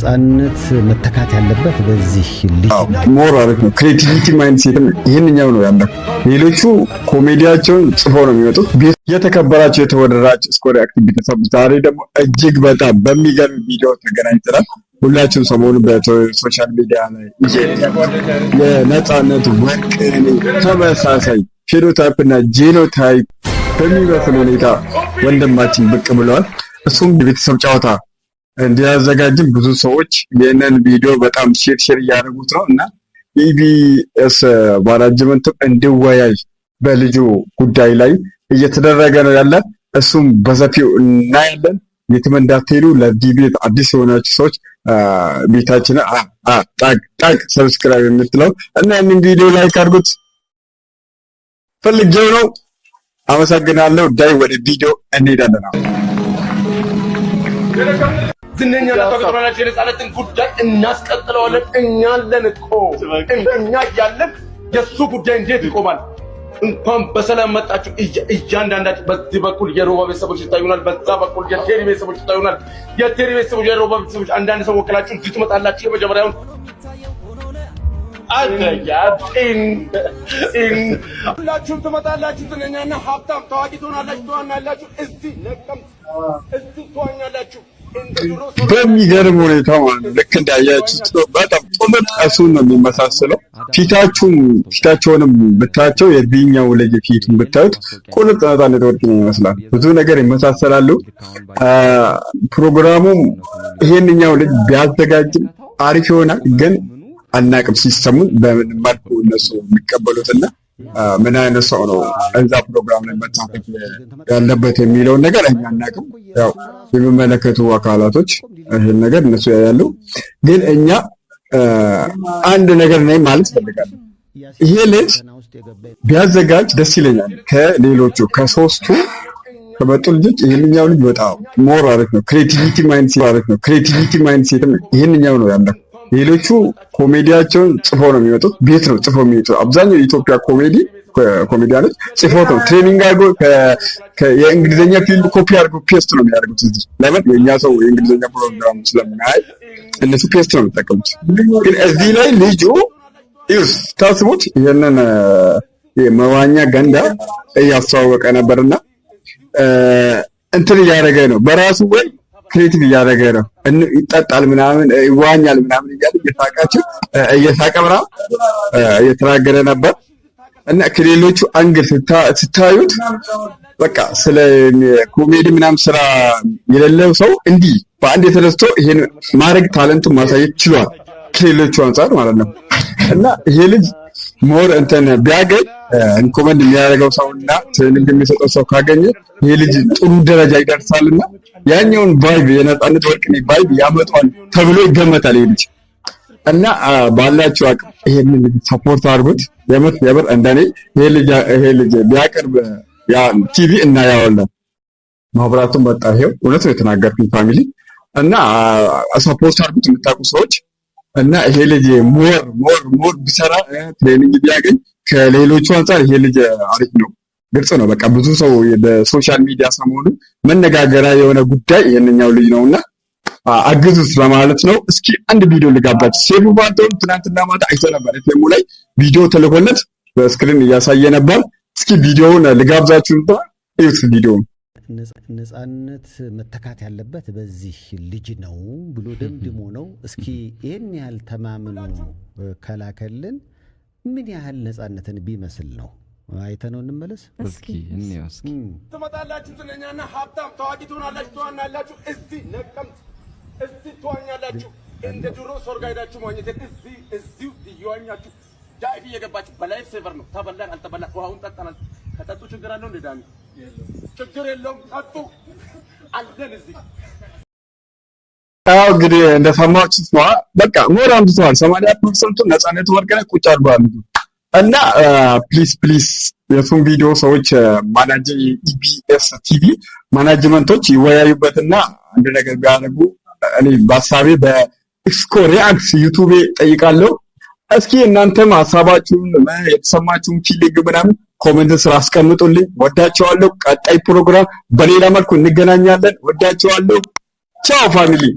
ነጻነት መተካት ያለበት በዚህ ልጅ More አሪፍ ነው። Creativity mindset ም ይህንኛው ነው ያለው። ሌሎቹ ኮሜዲያቸውን ጽፎ ነው የሚመጡት። የተከበራቸው የተወደዳችሁ ስኮር አክቲቭ ቤተሰብ፣ ዛሬ ደግሞ እጅግ በጣም በሚገርም ቪዲዮ ተገናኝተናል። ሁላችሁም ሰሞኑን በ social media ላይ የነጻነት ወርቅነህ ተመሳሳይ phenotype እና genotype በሚመስል ሁኔታ ወንድማችን ብቅ ብለዋል። እሱም የቤተሰብ ጨዋታ እንዲያዘጋጅም ብዙ ሰዎች ይህንን ቪዲዮ በጣም share share እያደረጉት ነው እና ኢቢኤስ management ም እንዲወያይ በልጁ ጉዳይ ላይ እየተደረገ ነው ያለ። እሱም በሰፊው እናያለን። የትም እንዳትሄዱ። ለዚህ ቤት አዲስ የሆናችሁ ሰዎች ቤታችንን ጣቅ ጣቅ subscribe የምትለው እና ያንን ቪዲዮ like አድርጉት። ፈልጌው ነው። አመሰግናለሁ። ዳይ ወደ ቪዲዮ እንሄዳለን። ዝነኛ ታውቃላችሁ። የነጻነትን ጉዳይ እናስቀጥለዋለን። እኛ አለን እኮ፣ እኛ እያለን የእሱ ጉዳይ እንዴት ይቆማል? እንኳን በሰላም መጣችሁ። እያንዳንዳችሁ በዚህ በኩል የሮባ ቤተሰቦች ይታዩናል፣ በዛ በኩል የቴሪ ቤተሰቦች ይታዩናል። የቴሪ ቤተሰቦች፣ የሮባ ቤተሰቦች፣ አንዳንድ ሰው ወክላችሁ እዚህ ትመጣላችሁ። የመጀመሪያውን አደያ ጢን ሁላችሁም ትመጣላችሁ። ዝነኛና ሀብታም ታዋቂ ትሆናላችሁ፣ ትዋናላችሁ። እዚህ ነቀምት እዚህ ትዋኛላችሁ። በሚገርም ሁኔታ ማለት ነው። ልክ እንዳያችሁት ነው። በጣም ቁምጥ እሱን ነው የሚመሳሰለው። ፊታችሁም ፊታቸውንም ብታያቸው፣ የዚህኛው ልጅ ፊቱን ብታዩት ቁልጥ ነፃነት ወርቅነህ ይመስላል። ብዙ ነገር ይመሳሰላሉ። ፕሮግራሙም ይሄንኛው ልጅ ቢያዘጋጅም አሪፍ ይሆናል፣ ግን አናቅም system ኡን በምን መልኩ እነሱ የሚቀበሉትና ምን አይነት ሰው ነው እዛ ፕሮግራም ላይ መሳተፍ ያለበት የሚለውን ነገር እኛ አናቅም። ያው የሚመለከቱ አካላቶች ይህን ነገር እነሱ ያያሉ። ግን እኛ አንድ ነገር ነኝ ማለት እፈልጋለሁ። ይሄ ልጅ ቢያዘጋጅ ደስ ይለኛል። ከሌሎቹ ከሶስቱ ከመጡ ልጆች ይህንኛው ልጅ በጣም more አሪፍ ነው። Creativity mindset አሪፍ ነው። Creativity mindset ም ይህንኛው ነው ያለው። ሌሎቹ ኮሜዲያቸውን ጽፎ ነው የሚመጡት። ቤት ነው ጽፎ የሚመጡት። አብዛኛው የኢትዮጵያ ኮሜዲያኖች ጽፎት ነው training አድርጎ የእንግሊዝኛ ፊልም ኮፒ አድርጎ paste ነው የሚያደርጉት። እዚህ ለምን የእኛ ሰው የእንግሊዝኛ ፕሮግራም ስለማያይ እነሱ paste ነው የሚጠቀሙት። ግን እዚህ ላይ ልጁ ይኸው ታስቡት ይህንን መዋኛ ገንዳ እያስተዋወቀ ነበርና እንትን እያደረገ ነው፣ በራሱ ወይ creative እያደረገ ነው። ይጠጣል ምናምን፣ ይዋኛል ምናምን እያለ እየሳቃቸው እየሳቀ ምናምን እየተናገረ ነበር እና ከሌሎቹ angle ስታዩት በቃ ስለ ኮሜዲ ምናምን ስራ የሌለው ሰው እንዲህ በአንድ የተነስቶ ይሄን ማድረግ talent ኡን ማሳየት ችሏል፣ ከሌሎቹ አንጻር ማለት ነው። እና ይሄ ልጅ more እንትን ቢያገኝ፣ recommend የሚያደርገው ሰውና training የሚሰጠው ሰው ካገኘ ይሄ ልጅ ጥሩ ደረጃ ይደርሳልና ያኛውን vibe፣ የነጻነት ወርቅነህ vibe ያመጣዋል ተብሎ ይገመታል ይሄ ልጅ። እና ባላችሁ አቅም ይሄንን ልጅ support አድርጉት። የምር የምር እንደኔ ይሄ ልጅ ቢያቀርብ ያ ቲቪ እናየዋለን። ማብራቱን መጣ። ይሄው እውነት ነው የተናገርኩኝ family። እና support አድርጉት የምታውቁ ሰዎች። እና ይሄ ልጅ more more more ቢሰራ፣ training ቢያገኝ ከሌሎቹ አንጻር ይሄ ልጅ አሪፍ ነው። ግልጽ ነው። በቃ ብዙ ሰው በ social media ሰሞኑ መነጋገሪያ የሆነ ጉዳይ ይሄንኛው ልጅ ነውና አግዙት ለማለት ነው። እስኪ አንድ ቪዲዮ ልጋብዛችሁ። ሴፉ ፋንታሁን ትናንትና ማታ አይቶ ነበር። ኤፍኤሙ ላይ ቪዲዮ ተልኮለት በ screen እያሳየ ነበር። እስኪ ቪዲዮውን ልጋብዛችሁ፣ እዩት ቪዲዮውን። ነጻነት መተካት ያለበት በዚህ ልጅ ነው ብሎ ደምድሞ ነው። እስኪ ይህን ያህል ተማምኖ ከላከልን ምን ያህል ነጻነትን ቢመስል ነው? አይተነው እንመለስ። እስኪ እንየው እስኪ። ትመጣላችሁ። ዝነኛና ሀብታም ታዋቂ ትሆናላችሁ፣ ትዋናላችሁ። እዚህ ነቀምት እዚህ ትዋኛላችሁ። እንደ ድሮ ሶርጋ ሄዳችሁ መዋኘት፣ እዚህ እዚሁ እየዋኛችሁ dive እየገባችሁ በ life saver ነው። ተበላን አልተበላን ውሃውን ጠጣናል። ከጠጡ ችግር አለው እንዴ ዳኒ? ችግር የለውም። ጠጡ አለን እዚህ። አዎ፣ እንግዲህ እንደሰማችሁት ነው። በቃ more አምጥተዋል። 80% ኡ ነፃነት ወርቅነህ ቁጭ አድርገዋል። እና please please የሱን ቪዲዮ ሰዎች ማናጀ ኢቢኤስ ቲቪ management ኦች ይወያዩበትና አንድ ነገር ቢያደርጉ እኔ በሀሳቤ በኤክስኮ ሪአክት ዩቱቤ ጠይቃለሁ። እስኪ እናንተም ሀሳባችሁን፣ የተሰማችሁን feeling ምናምን comment ስር አስቀምጡልኝ። ወዳቸዋለሁ። ቀጣይ ፕሮግራም በሌላ መልኩ እንገናኛለን። ወዳቸዋለሁ። ቻው family።